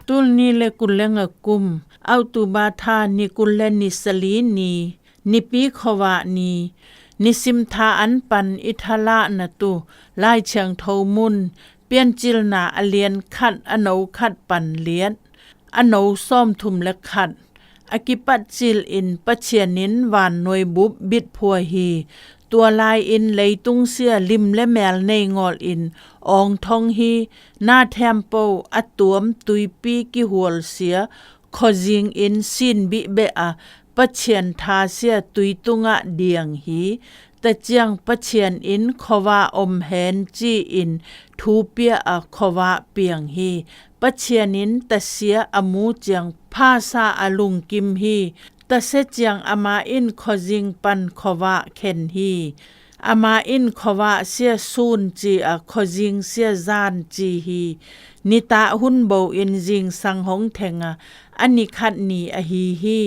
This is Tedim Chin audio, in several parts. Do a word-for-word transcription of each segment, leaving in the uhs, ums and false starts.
Tul ni le kul le nga kum, October tha ni kul le ni sali ni, Nipi khuavah ni, nisim tha an pan i thalah na tu, Lai Thiangtho mun, Piancilna a lian khat a no khat pan liat, a no sawmthum le khat. A kipat cil in Pathian in vannuai bup bitphua hi. Tua lai in leitung sia lim le mel nei ngawl in awng thong hi. Na thempo a tuam tuipi kihual sia, khuazing in sin bihbeh a, Pathian tha sia tui tungah diang hi. Taciang Pathian in khuavah om hen ci-in thu pia a khuavah piang hi. Pathian in tasia a mu ciang phasa a lungkim hi. Tasia ciang amah in khuazing pan khuavah khen hi. Amah in khuavah sia sun ci a khuazing sia zan ci hi. Nitah hun bo in zingsang hong theng a, a ni khat ni ahi hi.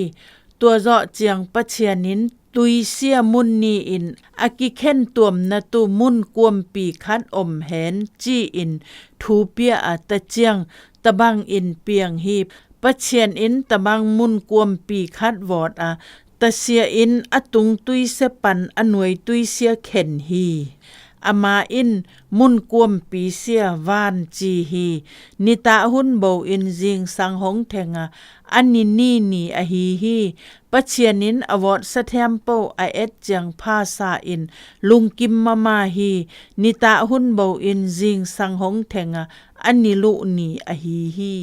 Tua zawh ciang Pathian in tui sia mun ni in a kikhen tuamna tu mun kuampi khat om hen ci-in thu pia a, taciang tabang in piang hi. Pathian in tabang mun kuampi khat vawt a, tasia in a tung tuisia pan a nuai tuisia khen hi. Amah in mun kuampi sia van ci hi. Nitah hun bo in zingsang hong theng a, a ni ni ni ahi hi. Pathian in a vawt sa thempo a et ciang phasa in lungkim mama hi. Nitah hun bo in zingsang hong theng a, a ni luh ni ahi hi.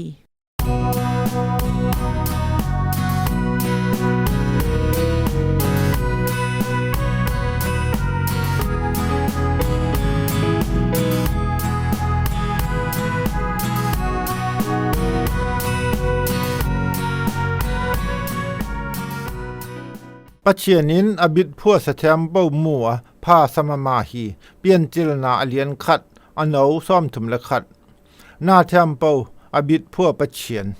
Pathian in a bitphua sa thempo mu a phasa mama hi. Piancilna a lian khat a no sawmthum le khat. Na thempo a bitphua Pathian.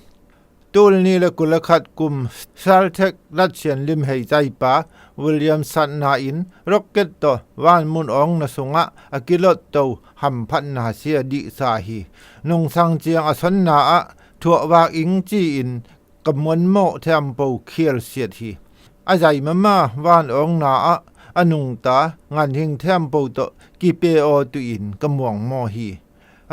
Tul ni le kul le khat kum Caltech Lat Sian limhei zaipa William Shatner in rocket tawh vanmun awngna sungah a kilot to hamphatna sia dihsa hi. Nungsang ciang a sonna ah thuahvak ing ci-in ka muanmawh thempo khialsiat hi. A zai mama van awngna ah a nungta nganhing thempo tawh kipe aw tuin ka muangmawh hi.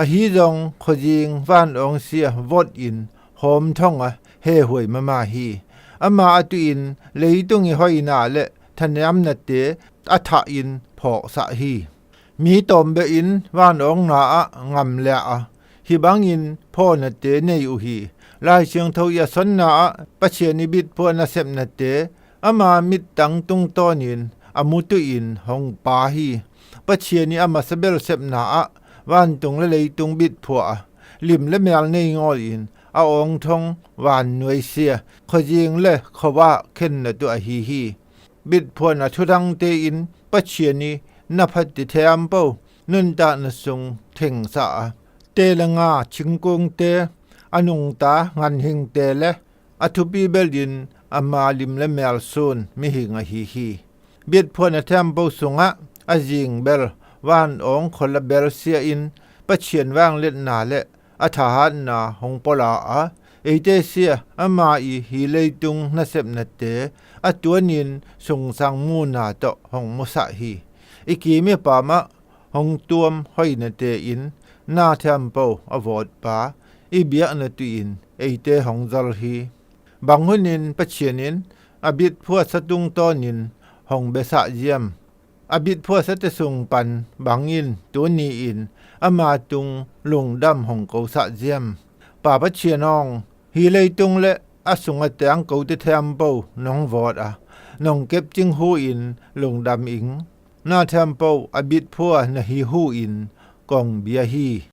Ahi zong khuazing van awng sia vot in hawm thong a hehuai mama hi. Amah a tuin leitung i hoina le thanemnate a thah in phawksah hi. Mi tawmbeh in van awngna ah ngam leh a, hih bangin phawnate nei uh hi. Lai Siangtho i a sonna ah Pathian i bitphua nasepnate ama mittang tungtawnin a mutuin hong pa hi. Pathian i a masa bel sepna ah vantung le leitung bitphua a, lim le mel nei ngawlin a awngthong vannuai sia, khuazing le khuavah khenna tu ahi hi. Bitphuahna thuthangte in Pathian i na phat i thempo nuntakna sung thengsa a, te le nga, thingkungte, a nungta nganhingte le a thupi belin ama lim le mel sun mihing ahi hi. Bitphuahna thempo sungah a zing bel van awng khuala bel sia in Pathian vangliatna le a thahatna hong pawla a, eite sia ama i hi leitung nasepnate a tuanin sungsang muna tawh hong musah hi. I kim i pamah hong tuam hoinate in na thempo a vawtpa i biakna tuin eite hong zol hi. Bang hunin Pathian in a bitphuahsa tungtawnin hong biasah ziam? A bitphuahsate sung pan bangin tuni-in ama tung lungdam hong kosah ziam? Pa Pathian awng, hi leitung le a sung a teng kote thempo nong vawt a, nong kepcing hu in lungdam ing. Na thempo a bitphua na hi hu in kong bia hi.